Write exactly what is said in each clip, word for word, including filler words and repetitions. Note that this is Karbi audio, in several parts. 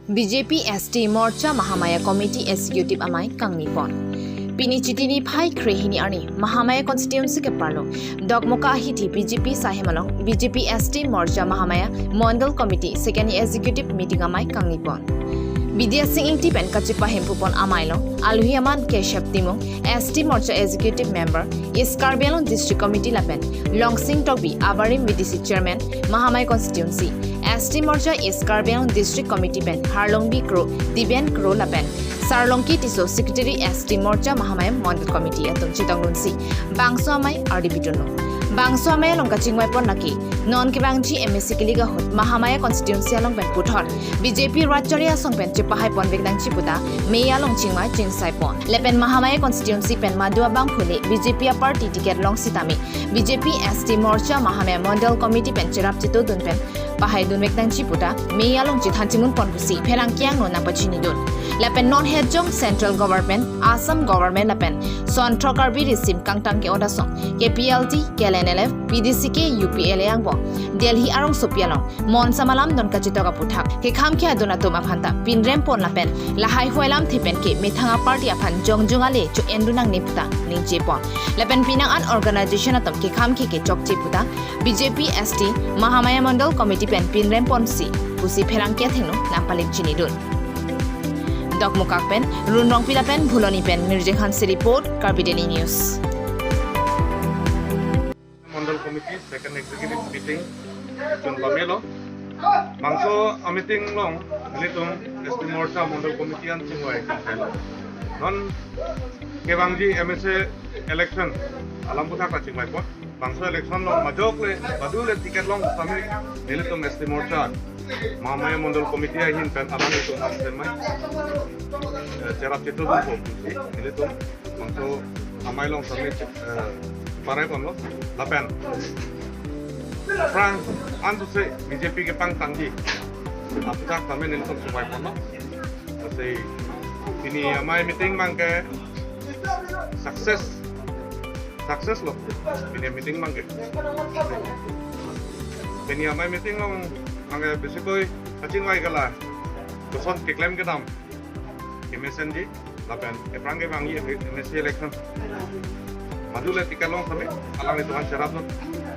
B J P S T Morcha Mahamaya Committee Executive amei kangni pon. Pini Chiti niphai kre hini arni Mahamaya Constituency keparlo Dokmoka ahithi B J P sahem along B J P S T Morcha Mahamaya Mondol Committee Second Executive Meeting amei kangni pon. Bidya Sing Ingti pen kachepahem pupon amei along alohi aman Keshav Timung, S T Morcha Executive Member, East Karbi Anglong District Committee lapen Longsing Tokbi, Abarim V D C Chairman, Mahamaya Constituency, S T Morcha East Karbi Anglong District Committee pen Harlongbi Kro, Diben Kro lapen Sarlongki Tisso, Secretary, S T Morcha Mahamaya Mondol Committee atum chetongdunsi bangso amei ardi bidunlo. Bangso amei along kachingvai pon lake non kevangji M A C kilik ahut Mahamaya Constituency along pen puthot B J P rat chari asong pen chepahai ponvek nangji puta mei along chingvai chingsai pon. Lapen Mahamaya Constituency pen madu abangphu le B J P aparty ticket long sitame B J P S T Morcha Mahamaya Mondol Committee pen cherap chetodun pen pahai dunvek nangji puta mei along chethan chimun pon pusi pherangke angno nangpachinidun. Lapen non hejong Central Government, Assam Government lapen Sonthrok Karbi Risim Kangtang ke-ot asong, K P L T, K L N L F, P D C K, U P L A angbong Delhi arongsopi along mon samalam don kachetok aputhak kekham khei adun atum aphanta pinrem pon lapen lahai huai lamthe pen ke methang aparty aphan jongjong ale cho-endun nangne puta ningje pon. Lapen penang an organization atum kekham khei ke chokche puta B J P S T Mahamaya Mondol Committee pen pinrem ponsi pusi pherangke athengno nangpalim chinidun. Dokmoka pen Run Rongpi lapen Phuloni pen Mirjeng Hanse report, Karbi Daily News. Mondol Committee Second Executive Meeting chun pamelo. Bangso a-meeting along nelitum S T Morcha Mondol Committee an chingvai chingvailo. Non kevangji M A C election alam aputhak kachingvai pon. Bangso election along majok le badu le ticket long sitame nelitum S T Morcha Mahamaya Mondol Committee ahin pen alanglitum an semai, eh, cherap chetodun pon pusi nelitum bangso amei along sitame, eh, parai ponlo lapen aphrang an tu se B J P kepangtangji aputhak sitame nelitum chingvai ponlo. Lasi pini amei meeting abang ke success, success lo pini meeting abang ke. Pini amei meeting along abang ke bisikoi kachingvai ke la koson keklem kedam kemesenji lapen ephrang kevangji M A C election. Madu le ticket long sitame alanglitum an cherapdun,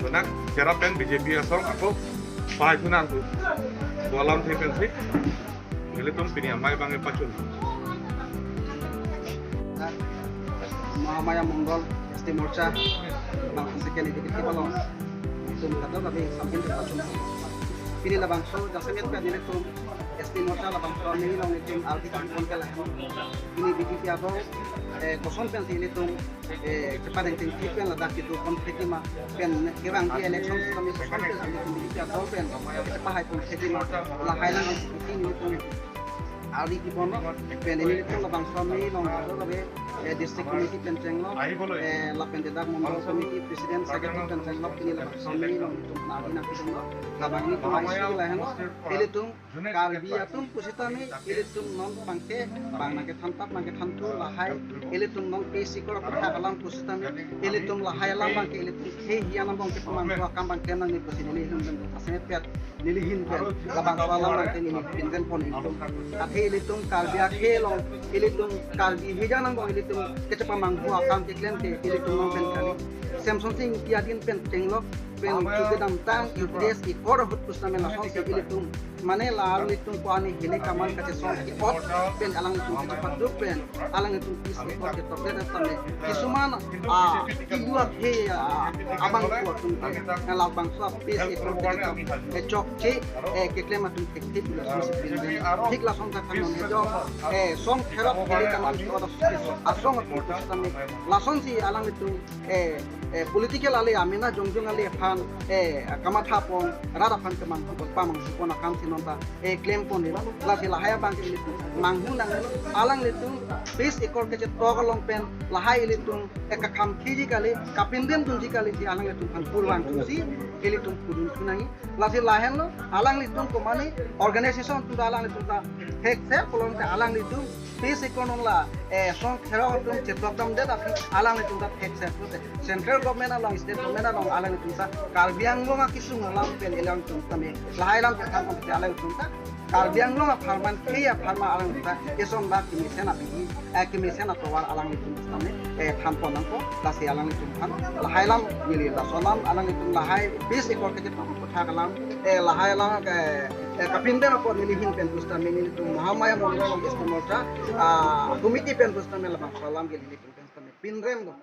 tunak cherap pen B J P asong ako pahai thu nangkok pu alamthe pensi nelitum pini amei abang ke pachun. Mahamaya Mondol S T Morcha bangso Second Executive along itum kadokave sambil pachun. Pini labangso jasemet pen nelitum S T Morcha labangso amei along itum ardi pon ke lahen. Pini B J P abang, eh, koson pensi ilitum, eh, kepadeng tingki pen ladak itum konflik ma pen kevangji election sitame koson pensi ilitum B J P abang pen kepahai konflik ma lahai lang ilitum ardi pon pen ilitum labangso amei along kadokave, eh, District Committee pen chenglok, eh, lapen ladak Mondol Committee President Secretary pen chenglok pini labangso amei along itum ardi nangpidunlo. Labang ilitum aisi lahenlo, ilitum Karbi atum pusitame ilitum non abang ke bang nangkethan tap nangkethan thu lahai ilitum non pe sikor aputhak alam pusitame ilitum lahai alam abang ke ilitum khei hian angbong kepamanghu akam abang ke nangne pusi neli ilitum pen asemet pet neli ahin pen labangso alam abang ke neli pinrem pon ilitum. Athe ilitum Karbi akhei along ilitum Karbi hijan angbong ilitum kechepamanghu akam keklem ke ilitum non pen kali. Semsonsing Ingti adin pen chenglok pen kedamtang U P D S ikor ahut pusitame lasonsi ilitum mane la ilitum ko ani hile kaman kachesong ke-ot pen alanglitum kechepaduk pen alanglitum peace accord ketok det tame kisuman, ah, kilu akhei, ah, abang ko atum ke labangso peace accord ketok, eh, chokche, eh, keklem atum thekthe pu lasonsi pinrem. Thik lason ta kangnon hejong, eh, song therok hile kaman ke-ot asong atum pusitame lasonsi alanglitum eh, eh, political ale amena jongjong ale aphan, eh, kamatha pon, rat aphan kemang pon, pamanghu pon akamsi non ta, eh, klem pon ilo. Lasi lahai abang ke ilitum manghu nang alanglitum peace accord kechetok along pen lahai ilitum, eh, kakham khiji kali, kapindem dunji kalisi alanglitum aphan purvang thusi ilitum pudun thu nangji. Lasi lahenlo alanglitum komane organization atum ta alanglitum ta thekse pulote alanglitum peace accord along la, eh, song therok atum chetok damdet aphi alanglitum ta thekse pulote Central Government along, State Government along alanglitum ta Karbi Anglong akisung alam pen alanglitum tame lahai alam pen tangkong pen alanglitum ta Karbi Anglong apharman, khei apharman alangli ta kesong ba kemesen abidi, eh, kemesen atovar alanglitum sitame, eh, than pon nangkok, lasi alanglitum aphan lahai alam neli laso alam, alanglitum lahai peace accord kachetong aphuthak alam, eh, lahai alam, eh, eh, kapindeng apot neli ahin pen pusitame nelitum Mahamaya Mondol Long East Morcha, ah, committee pen pusitame labangso alam ke nelitum pen pusitame pinrem do.